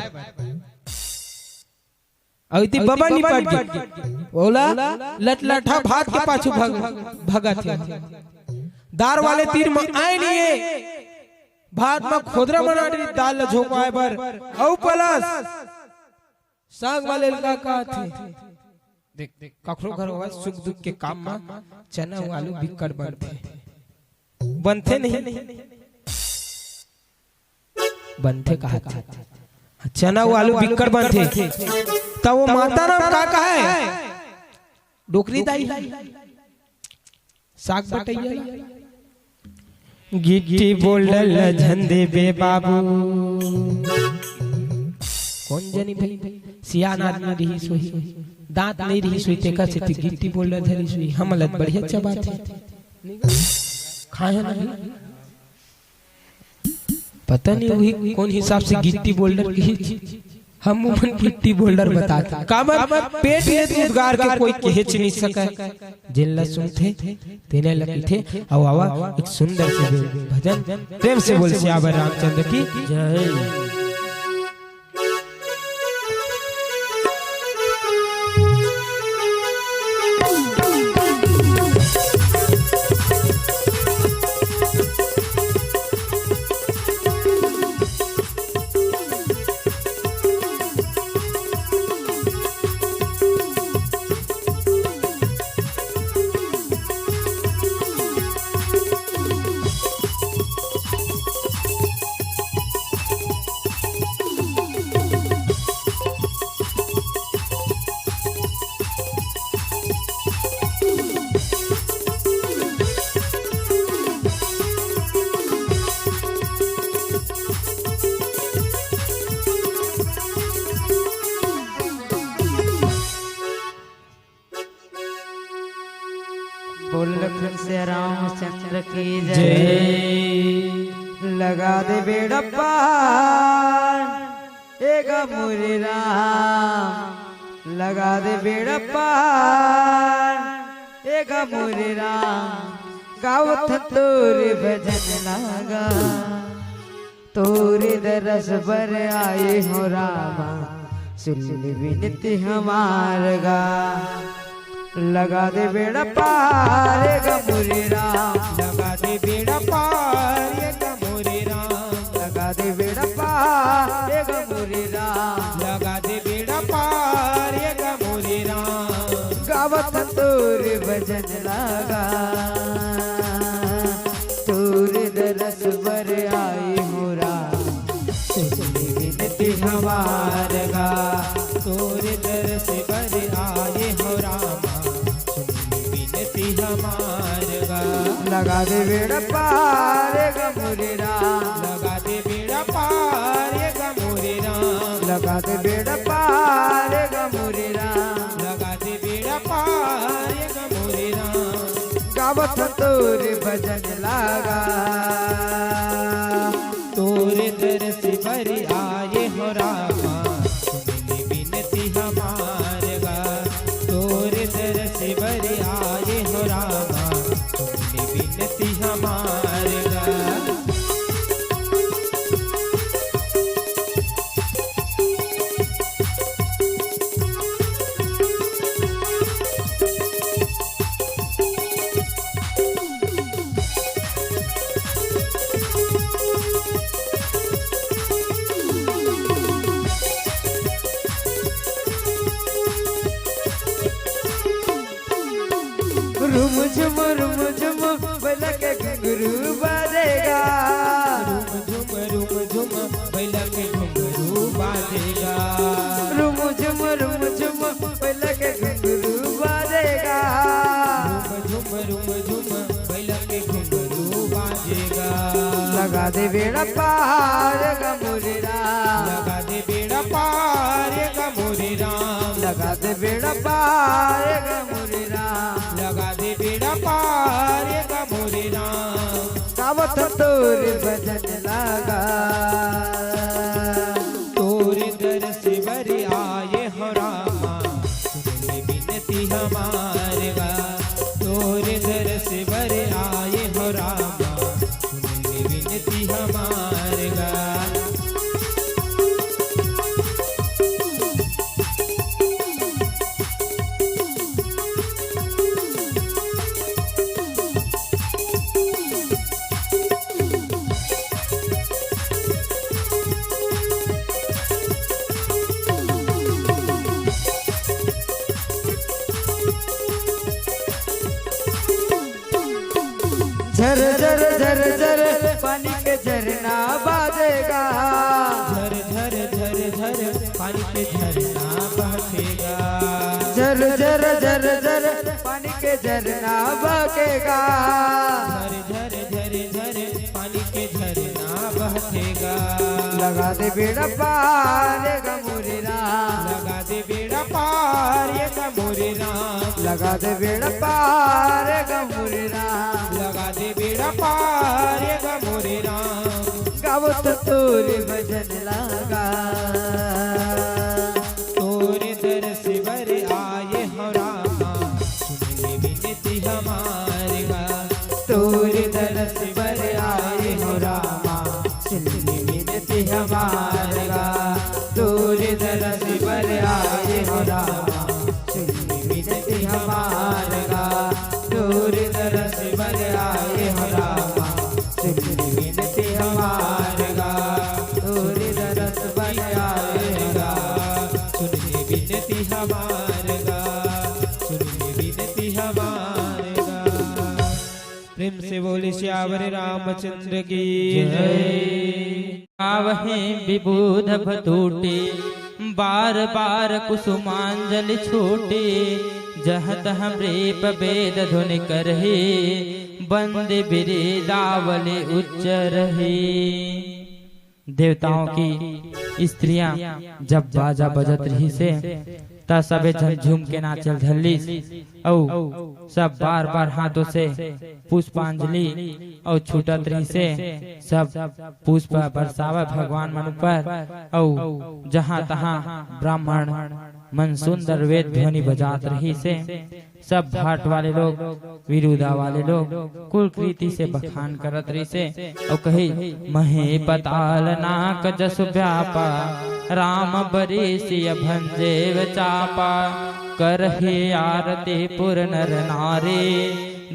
अउ इति बबा निपट गे। ओला लटलटा भात के पाछू भग-, भगत हे। दार वाले तीर म आय नहीं हे। भात म खोदरा बना दे, दाल ला झोंकाए बर। अउ पलस साग वाले ल का कहाथे? देख, कखरो घर होवय, सुख दुख के काम म चना अउ आलू बिक्कट बनथे। बनथे नहीं? बनथे कहाथे। चना अउ आलू बिक्कट बनथे। त वो माता राम का कहाय? डोकरी दाई। साग बटैया ला। गिट्टी बोल्डर ल झन देबे बाबू। कौन जनी भाई, सियान आदमी रहिस होही, दांत नहीं रहिस होही, तेकर सेती गिट्टी बोल्डर धरिस होही। हमला त बढ़िया चबाथे, खाए नहीं। पता नहीं वही कौन हिसाब से गिट्टी बोल्डर की, हम उमन गिट्टी बोल्डर बताथे। काबर? पेट ले दूध गार के कोई कहेच नहीं सकय। जेन ला सुनथे, तेने ला कहिथे। अउ आवा, एक सुंदर से भजन, प्रेम से बोल सियावर रामचंद्र की जय। बोल लखन से रामचंद्र की जय। जय। लगा दे बेड़ा पार, ए गा मोरे राम, लगा दे बेड़ा पार, ए गा मोरे राम, गावत तोरे भजन लागा। तोरे दरस बर आए हो रामा, सुन ले विनती हमार गा। लगा दे बेड़ा पार गा मोरे राम, लगा दे बेड़ा पार गा मोरे राम, लगा दे बेड़ा पार गा मोरे राम, लगा दे बेड़ा पार गा मोरे राम। गावत तोरे भजन लागा, तोरे दरस बर आए हो राम, सुन ले विनती हमार गा। तोरे दरस बर आए हो रामा, सुन ले विनती हमार गा। लगा दे बेड़ा पार गा मोरे राम, लगा दे बेड़ा पार गा मोरे राम, लगा दे बेड़ा पार गा मोरे राम, लगा दे बेड़ा पार गा मोरे राम। गावत तोरे भजन लागा। तोरे दरस बर आए हो रामा, सुन ले विनती हमार गा। तोरे दरस बर आए हो रामा, सुन ले विनती हमार घुंघरू बाजेगा। रुम झुम रुम झुम बइला के घुंघरू बाजेगा। रुम झुम रुम झुम बइला के घुंघरू बाजेगा। रुम झुम रुम झुम बइला के घुंघरू बाजेगा। लगा दे बेड़ा पार गा मोरे राम। लगा दे बेड़ा पार गा मोरे राम। लगा दे बेड़ा पार गा मोरे राम। लगा दे बेड़ा पार गा मोरे राम। गावत तोर भजन लगा। तोर दरस बर आए हो रामा, सुन ले बिनती हमार गा। तोर दरस बर आए हो रामा, सुन ले बिनती हमार गा। झर झर झर झर पानी के झरना बाजेगा। झर झर झर झर पानी के झरना बहकेगा। झर झर झर झर पानी के झरना बहकेगा। झर झर झर झर पानी के झरना बहकेगा। लगा दे बेड़ा पार गा मोरे राम। लगा दे बेड़ा पार गा मोरे राम। लगा दे बेड़ा पार गा मोरे राम। लगा दे बेड़ा पार गा मोरे राम। गावत तोर भजन लगा। तोर दरस बर आए हो रामा, सुन ले बिनती हमार गा। तोर दरस बर आए हो रामा, सुन ले बिनती हमार गा। तोर दरस बर आए हो रामा, सुन ले बिनती हमार गा। तोर दरस बर आए हो रामा, सुन ले बिनती हमार गा। तोर दरस बर आए हो रामा, सुन ले बिनती हमार गा। सुन ले बिनती हमार गा। प्रेम से बोले सियावर रामचंद्र की जय। आवहे विबुध भतूटी, बार बार कुसुमांजलि छूटी। जह तह मृप वेद ध्वनि करही, बंद बिरिदावली उच्चरही। देवताओं की स्त्रियां जब बाजा बजत रहिसे, त सबे झन झूम के नाचे ल धरलिस, अउ सब बार बार हाथों से पुष्पांजलि अउ छूटत रहिसे। सब पुष्प बरसावे भगवान मन ऊपर, अउ जहां तहां ब्राह्मण मन सुंदर वेद ध्वनि बजात रहिसे। सब भाट वाले लोग, विरुदा वाले लोग कुल कृति से बखान करत रहिसे अउ कही, महे पताल नाक जस व्यापा, राम बरीसिय भंजेव चापा। करहे आरती पुर नर नारी,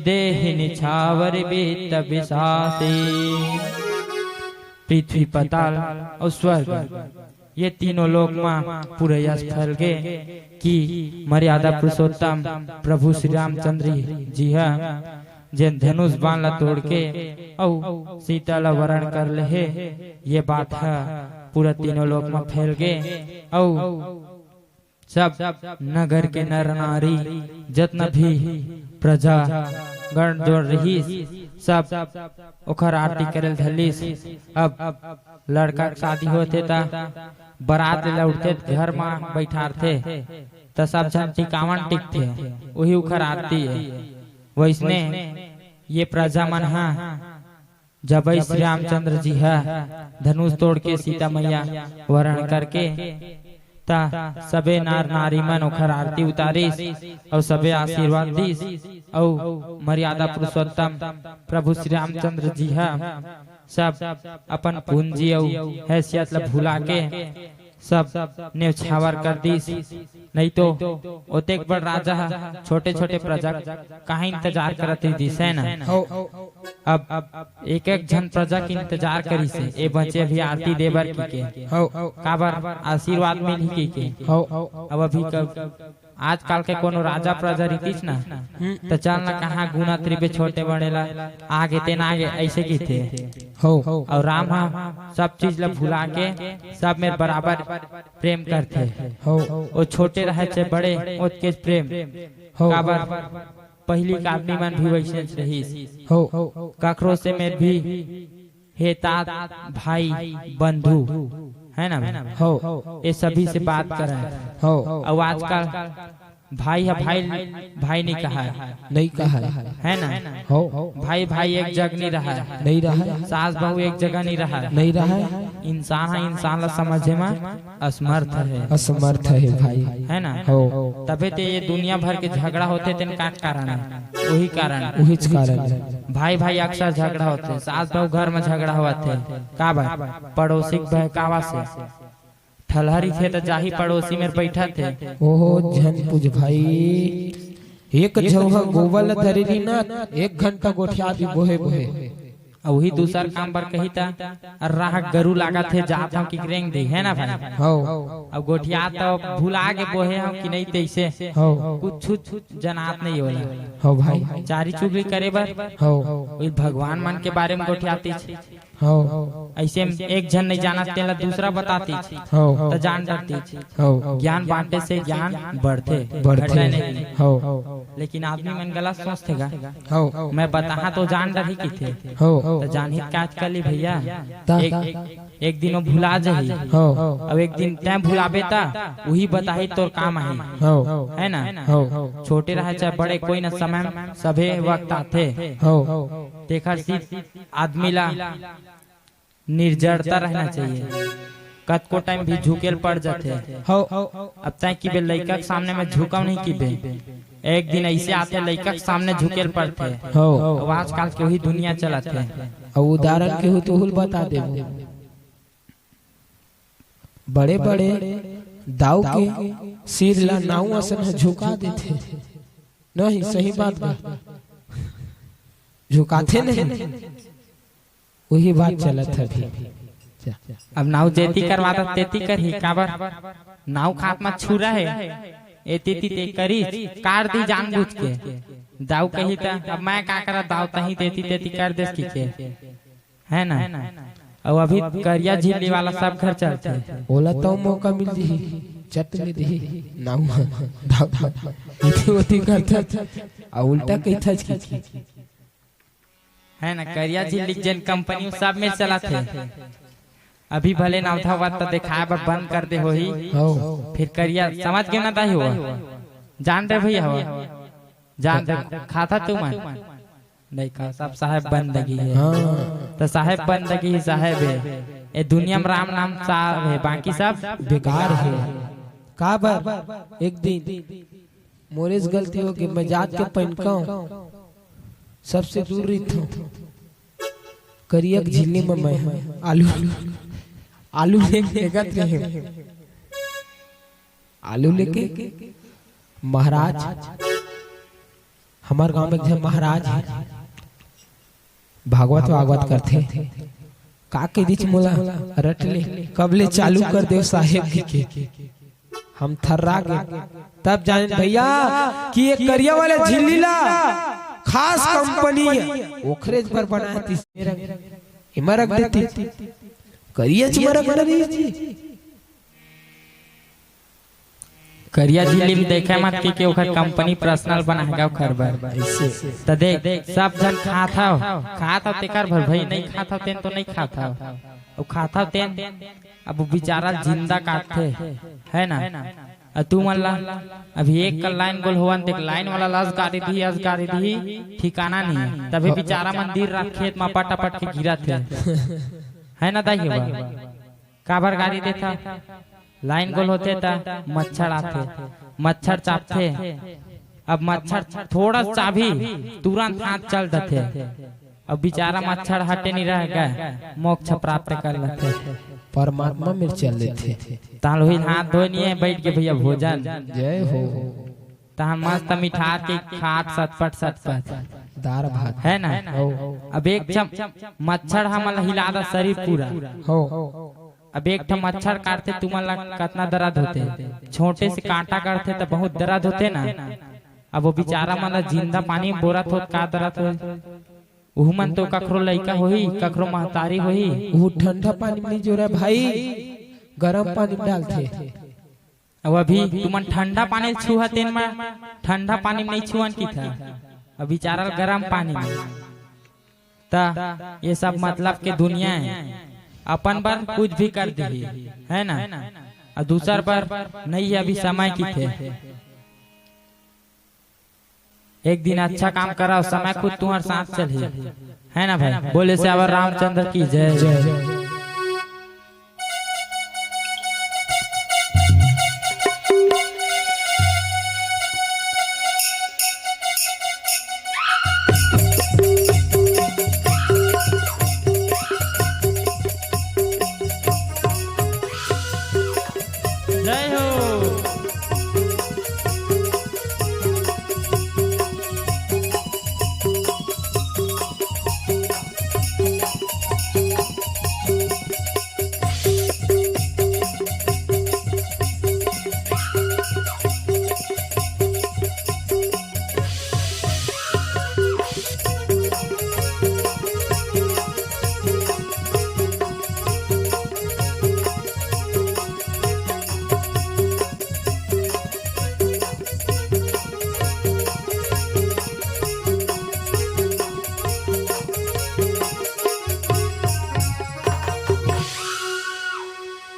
देहि निछावर वित्त विसासी। पृथ्वी, पताल अउ स्वर्ग, ये तीनों लोक म पूरा यश फैल गे कि मर्यादा पुरुषोत्तम प्रभु श्री रामचंद्र जी ह जेन धनुष बाण ला तोड़ के अउ सीता ला वरण कर लेहे, ये बात ह पूरा तीनों लोक म फैल गे। अउ सब नगर के नर नारी, जतना भी प्रजा गण जोड़ रहिस, सब ओखर आरती करे ल धरलिस। अब लड़का के शादी होथे त बरात ले लौटथे त घर म बैठारथे, त सब झन टिकावन टिकथे, उही ओखर आरती हे। वइसने ये प्रजा मन ह जबई श्री रामचंद्र जी ह धनुष तोड़ के सीता मैया वरण करके, त सबे नर नारी मन ओखर आरती उतारिस अउ सबे आशीर्वाद दिस। अउ मर्यादा पुरुषोत्तम प्रभु श्री रामचंद्र जी ह सब अपन पूंजी अउ हैसियत ल भुला के सब नेवछावर कर दिस। नहीं तो ओतेक बड़ राजा ह छोटे-छोटे प्रजा कहाँ इंतजार करत रहिस, है ना? हौ। अब एक-एक झन प्रजा के इंतजार करिस हे, ए बचे अभी आरती दे बर कहिके। हौ। काबर आशीर्वाद मिलही कहिके। हौ। अब अभी कब आजकल के कोनो राजा प्रजा रहितिस ना, हम्म। त चल ना कहाँ गुनत रहिबे छोटे बड़े ला, आगे तेन आगे, अइसे कहिथे। हो। अउ राम ह सब चीज ला भुला के सब मेर बराबर प्रेम करथे। हो। ओ छोटे रहय चाहे बड़े, ओतकेच प्रेम। हो। काबर, पहिली के आदमी मन भी वइसेच रहिस। हो। कखरो से मेर भी हे तात, भाई, बंधु, है ना भाई? हो। ये सभी से बात करय। हो। अउ आजकल भाई ह भाई, भाई नइ कहय। नइ कहय। है ना? हो। भाई, भाई एक जग नइ रहय। नइ रहय। सास बहू एक जगह नइ रहय। नइ रहय। इंसान ह इंसान ला समझे म असमर्थ हे। असमर्थ हे भाई। है ना? हो। तभे ते ये दुनिया भर के झगड़ा होथे, तेन का कारण हे? उही कारण। उहीच कारण हे। भाई भाई अक्सर झगड़ा होथे, सास बहू घर म झगड़ा होवत हे। काबर? पड़ोसी के बहकावा से। ठलहा रहिथे त जाही पड़ोसी मेर बइठत हे। ओहो झन पूछ भाई, एक झउहा गोबर ल धरे रही ना, एक घंटा गोठिया दी बोहे बोहे। अउ उही दूसर काम बर कही त, अर राह गरू लागत हे, जात हंव कि रेंग दे, है ना भाई? हव। अउ गोठिया त भुला के बोहे हंव कि नहीं तइसे। हव। कुछु जनात नहीं होला। हव भाई। चारी चुगली करे बर। हव। वही भगवान मन के बारे में गोठियातीच। हव। अइसे में एक झन नहीं जानत तेला दूसरा बतातीच। हव। त जान डरतीच। हव। ज्ञान बांटे से ज्ञान बढ़थे, बढ़थे। घटय नहीं। हव। लेकिन आदमी मन गलत सोचथे गा। हव। मैं बताहा तो जान डरही किथे। हव। त जानही का आजकल ही भैया। ता एक, का? एक, एक दिन वो भुला जाही। हव। अउ एक दिन तैं भुलाबे ता उही बताही तोर काम आही। हव। है ना? हव। छोटे रहे चाहे बड़े, कोई ना समय में सभे वक्त आथे। हव। तेखर सिर्फ आदमी ला निर्जरता रहना चाहिए। कतको टाइम भी झुकेल पड़ जाथे। हव। अब तैं कि बे लइका के सामने में झुकव नहीं कि बे। एक दिन अइसे आथे लइका के सामने झुकेल पड़थे। हव। अब आजकल के वही दुनिया चलत हे। अउ उदाहरण केहू तो हुल बता देबो। बड़े-बड़े दाऊ के सिर ला नाऊ असन ह झुका देथे। नहीं, सही बात बा। झुकाथे नहीं। वही बात चलत हे अभी। अब नाऊ जेती करवाता तेती करही, काबर? नाऊ खात म छुरा हे, एती ती ते करी, काट दी जानबूझ के। दाऊ कही त, अब मैं का करा दाऊ, तही तेती तेती कर देस की के। है ना? अउ अभी करिया झिल्ली वाला सब घर चलथे। ओला तो मौका मिल दिही, चट ले दिही, नाऊ ह, दाऊ ह, इति ओती करथे, अउ उल्टा कहिथच कि, है ना? करिया झिल्ली जेन कंपनी सब में चलत हे। अभी भले नवधा वत त देखाए बर बंद कर दे होही। हव। फिर करिया समझ गेव ना दाई हो? जान रहे भैया हो? जान रहे, खाता तुमन? नहीं खा, सब साहेब बंदगी हे। हाँ। त साहेब बंदगी ही साहेब हे। ए दुनिया में राम नाम साहेब हे, बाकी सब बेकार हे। काबर? एक दिन मोरेच गलती हो गे, मैं जात के पहनकव, सबसे दूर रहिथव। करिया के झिल्ली में मैं आलू, आलू लेके देखत रहे। आलू लेके महाराज, हमर गांव में एक झन महाराज हे, भागवत वागवत करथे। का कहि दिस मोला, रट ले, कब ले चालू कर देव साहेब जी के। हम थर्रा गे, तब जाने भैया कि ये करिया वाले झिल्ली ला खास कंपनी हे, ओखरे बर बनाए तीस। एमा रख देती, करिया च मरक न रही जी। करिया झिल्ली में देखे मत कि, कि ओखर कंपनी पर्सनल बना हे ओखर बर। ऐसे। त देख, सब झन खात हव, खात हव तेकर भर भाई, नहीं खात हव तेन तो नहीं खात हव। अउ खात हव तेन, अब वो बेचारा जिंदा काटथे, है ना? अउ तुमन ला, अभी एक कल लाइन गोल होवन, देख लाइन वाला ला अस गारी दिही, अस गारी दिही, ठिकाना नहीं हे। तभे बेचारा मन दिन रात खेत में पट पट के गिरत हे। है ना दाई हवा? काबर गारी देथा? लाइन गोल होथे त मच्छर आथे, मच्छर चाबथे। अब मच्छर थोड़ा चाबही, तुरंत हाथ चल देथे। अब बेचारा मच्छर हटे नहीं रह गए, मोक्ष प्राप्त कर लेथे। परमात्मा में चल लेथे। ताल हुई हाथ धोए नहीं है, बैठ के भैया भोजन। जय हो। तहन मस्त मिठार के खात सतपट सतपट। दार भात। है ना? हो। अब एक चम-, मच्छर हमन ला हिला दा शरीर पूरा। हो। अब एक ठन मच्छर काटथे, तुमन ला कतना दर्द होथे। छोटे से कांटा काटथे त बहुत दर्द होथे ना। अब वो बेचारा मन ला जिंदा पानी में बोरत होत का दर्द होय? उहू मन तो कखरो लइका होही, कखरो महतारी होही। वो ठंडा पानी में नहीं जोरा भाई, गरम पानी में डालथे। अब अभी तुमन ठंडा पानी छुआ, तेन में ठंडा पानी में नहीं छुअन की था, अब बेचारा गरम पानी में। त ये सब मतलब के दुनिया है, अपन बर कुछ भी कर देही, है ना? और दूसर बर नहीं है, अभी समय की थे। एक दिन अच्छा काम कराओ, समय खुद तुम्हारे साथ चलही, है ना भाई? बोले सियावर रामचंद्र की जय। जय हो।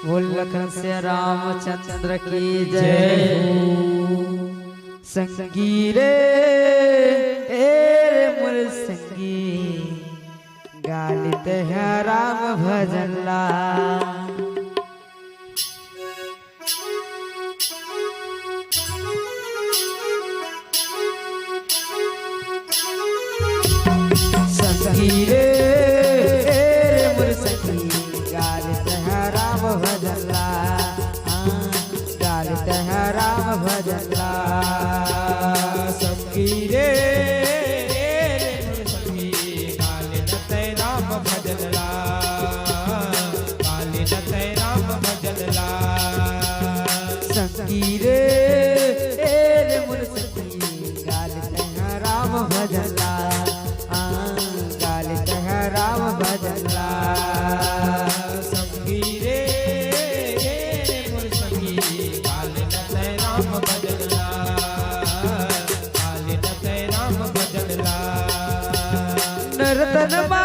बोल लखन से रामचंद्र की जय हो। संगी रे, ए रे मोर संगी, गालित है राम भजन ला। संगी रे, ए रे मोर संगी, गालित है राम भजन ला। हाँ, गालित है राम भजन ला। संगी रे, ए रे मोर संगी, गालित है राम भजन ला। गालित है राम भजन ला। संगी रे, ए रे मोर संगी, गालित है राम भजन ला। हाँ, गालित है राम भजन ला। संगी रे, ए रे मोर संगी, गालित है राम भजन ला। गालित है राम भजन ला। नरतन मा